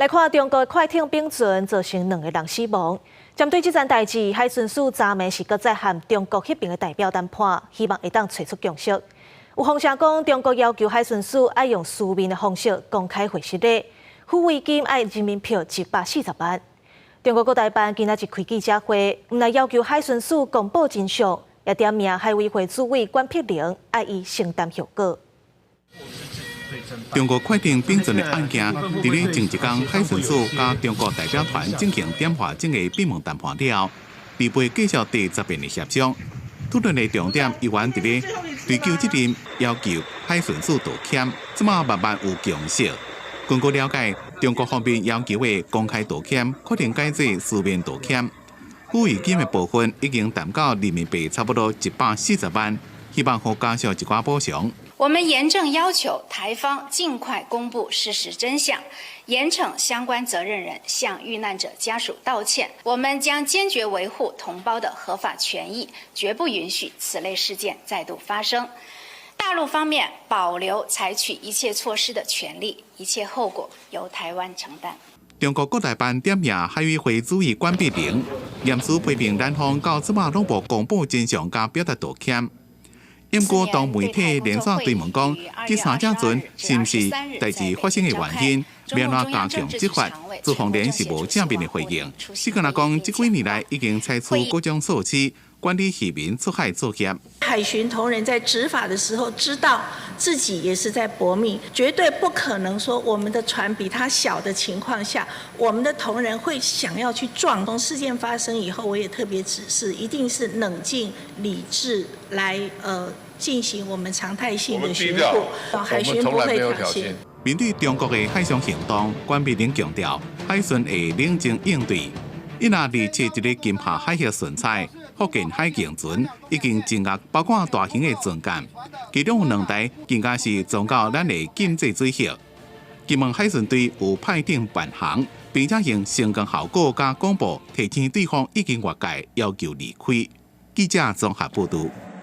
來看中國快艇冰船造成兩個人死亡。針對這件代誌，海巡署昨暝是閣再和中國彼邊的代表談判，希望會當揣出共識。有風聲講，中國要求海巡署愛用書面的方式公開解釋咧，撫慰金愛人民幣140萬。中國國台辦今仔日開記者會，毋但要求海巡署公布真相，也點名海委會主委管碧玲愛伊承擔後果。中國快艇冰船的案件，佇咧前一工海巡署佮中國代表團進行電話前的閉門談判了後，預備繼續第十遍的協商。討論的重點依然佇咧追究責任，要求海巡署道歉，這馬慢慢有共識。根據了解，中國方面要求的公開道歉，可能改做書面道歉。撫慰金的部分已經談到人民幣差不多140萬，希望予家屬一寡補償。我們嚴正要求台方盡快公布事實真相，嚴懲相關責任人，向遇難者家屬道歉。我們將堅決維護同胞的合法權益，絕不允許此類事件再度發生。大陸方面保留採取一切措施的權利，一切後果由台灣承擔。中國國台辦點名海委會主委管碧玲，嚴詞批評南方到這馬攏無公布真相佮表達道歉。毋過當媒體連續追問講，這三隻船是毋是代誌發生的原因，欲按怎加強執法，朱鳳蓮是無正面的回應。只干焦講，這幾年來已經採取各種措施管理漁民出海作業。海巡同仁在執法的時候，知道自己也是在搏命，絕對不可能說我們的船比他小的情況下，我們的同仁會想要去撞。從事件發生以後，我也特別指示，一定是冷靜理智來進行我們常態性的巡護，海巡不會挑釁。面對中國的海上行動，管碧玲強調，海巡會冷靜應對。伊若27佇金廈海域巡查，福建海警船已經進入包括大型的船艦，其中有兩台更加是撞到咱的禁制水域。金門海巡隊有派艇伴航，並且用聲光效果佮廣播提醒對方已經越界，要求離開。記者綜合報導。